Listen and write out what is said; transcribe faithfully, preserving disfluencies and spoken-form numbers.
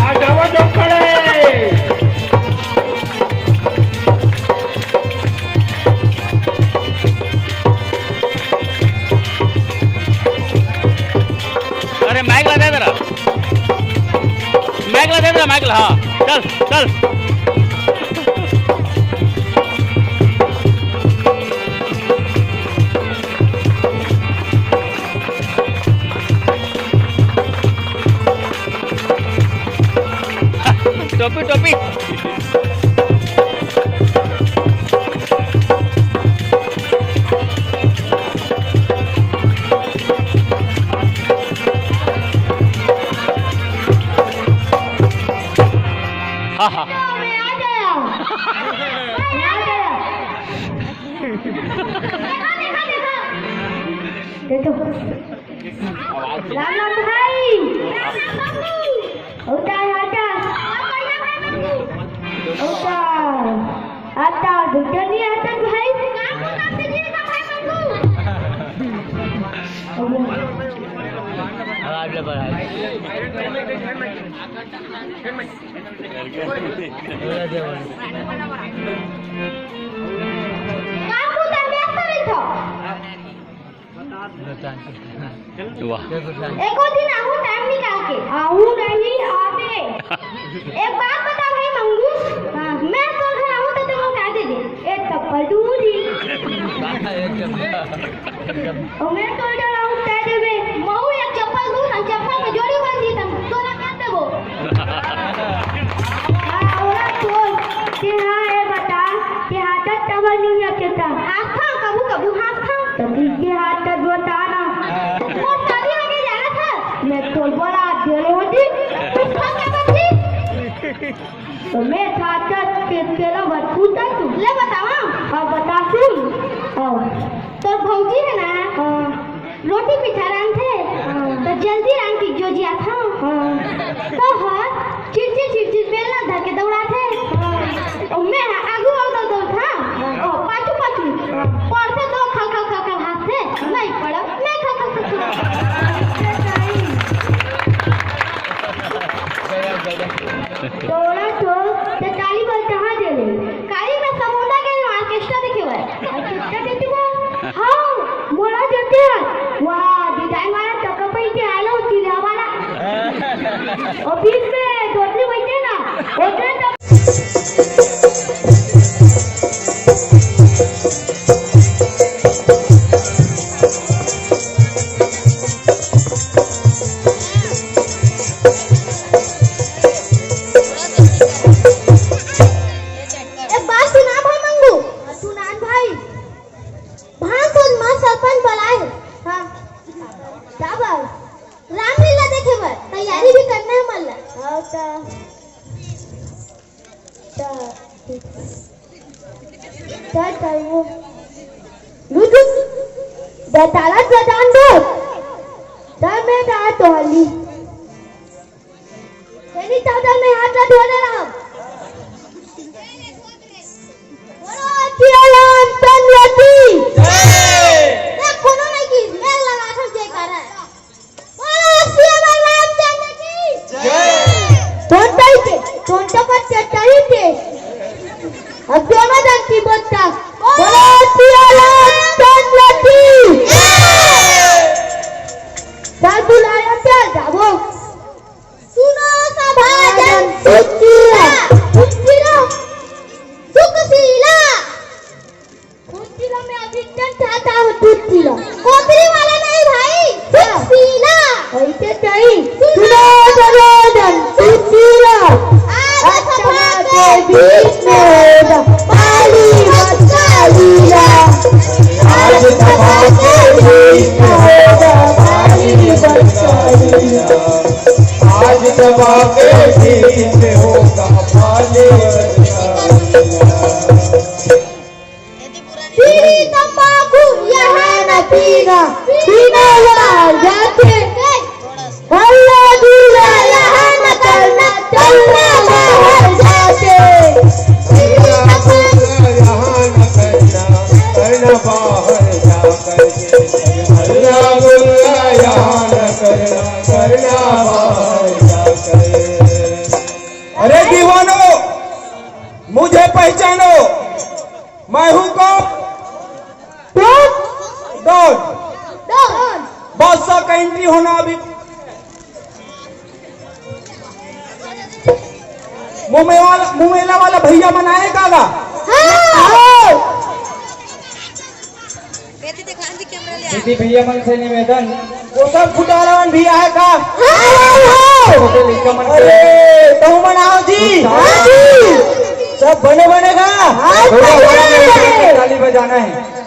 आ जावा जो खड़े। अरे माइक ला दे जरा, माइक ला दे जरा, माइक ला। हाँ, चल चल। टोपी टोपी। हाँ हाँ। मैं आ गया। मैं आ गया। देखो, देखो, देखो। देखो। राम राम भाई। होता है, आता। होता। आता, दुकानी आता भाई। काकू, तब व्यस्त रही थो। वाह। एको दिन आहू टाइम निकाल के। आहू नहीं आवे। एक बात बता भाई मंगू, हाँ। मैं तोर घर आहू तो तुमको कह दे दे, एक चप्पल दूंगी। और मैं तोर घर आहू कह देबे, महू एक चप्पल दूं, हम चप्पल में जोड़ी बांध दी, तोला कर देबो। हाँ, ओला तोर, के हाँ, ए बता, के हाथत तबर नहीं है केता। हाथ था, कभू कभू हाथ था। तभी के हाथत बता ना। मोर शादी लगे जाना था। मैं तो बड़ा दिल होती। उसका क्या करती? तो मैं था तक के तेरा बतकूता तू। ले बतावा। अब बता सुन। हाँ। तोर भौजी है ना? हाँ। रोटी पीठा रांधथे, हाँ। तो जल्दी रांध के जो जिया था। हाँ। तो हर चिड़चिड़ चिड़चिड़ बेलना धर के दौड़ाथे। हाँ। और मैं आगू आगू दौड़ था, हाँ। और पाछू पाछू। हाँ। पढ़थे तो खल खल खल खल हाथ से, नहीं पढ़ा, मैं खल खल खल खल। तोरा तो ते ताली बल कहाँ दे ले? काली में समुंदा के ऑर्केस्ट्रा देखे हुए। ऑर्केस्ट्रा देखे हुए? हाँ, मोला जते है। वाह, डिजाइन वाला टक्का पहन के आलो, चिल्ला वाला। ऑफिस में धोती बइठे ना, ओतने तक। एक बात सुना भाई मंगू। हाँ, सुनान भाई। भांसोद मा सरपंच बलाए हे। हाँ। काबर? रामलीला देखे बर। तैयारी भी करना है मन ला। हाँ, तो, तो, तो, तो वो। रुक, रुक। बताला प्रधान दो। तब मैं कहा तो हली। तेरी चादर में हाथ ला धोने रहा। बोलो, सिया राम चंद्र की। जय। मैं कोनो नहीं की, मैं लगा था जयकारा। बोलो, सिया रामचंद्र की। जय। टोंटा ही थे, टोंटा पर चट्टा ही थे। अब दोनों जन की बोलता। बोलो, सिया रामचंद्र की। जय। चल बुलाया, चल जाओ। सुनो सभाजन सुखशीला, सुखशीला, सुखशीला। सुखशीला में अभी तक खाता हो सुखशीला। कोतरी वाला नहीं भाई, सुखशीला। ऐसे सही। सुनो सभाजन सुखशीला। आज सभा के बीच में होगा पाली बच्चा लीला। आज सभा के बीच में होगा पाली बच्चा लीला। आज सभा के बीच में होगा पाले। बीड़ी तंबाकू यहाँ न पीना, पीने वाला जाते। हल्ला गुल्ला यहाँ न करना, चलना बाहर जाके। हल्ला गुल्ला यहाँ न करना, करना बाहर जाकर। हल्ला गुल्ला यहाँ न करना, करना भाई, क्या करे। अरे दीवानो, मुझे पहचानो, मैं हूँ कौन? डॉन। डॉन। बादशाह का एंट्री होना अभी। मुमेला वाला, मुमेला वाला भैया मन आए का गा? हाँ। दीदी भैया मन से निवेदन, वो सब खुटारा मन भी आए का? हाँ, हाँ, हाँ। छोटे लइका मन के अरे, तहु मन आओ जी। हाँ जी। सब बने बने का? हाँ, थोड़ा बने। ताली बजाना है।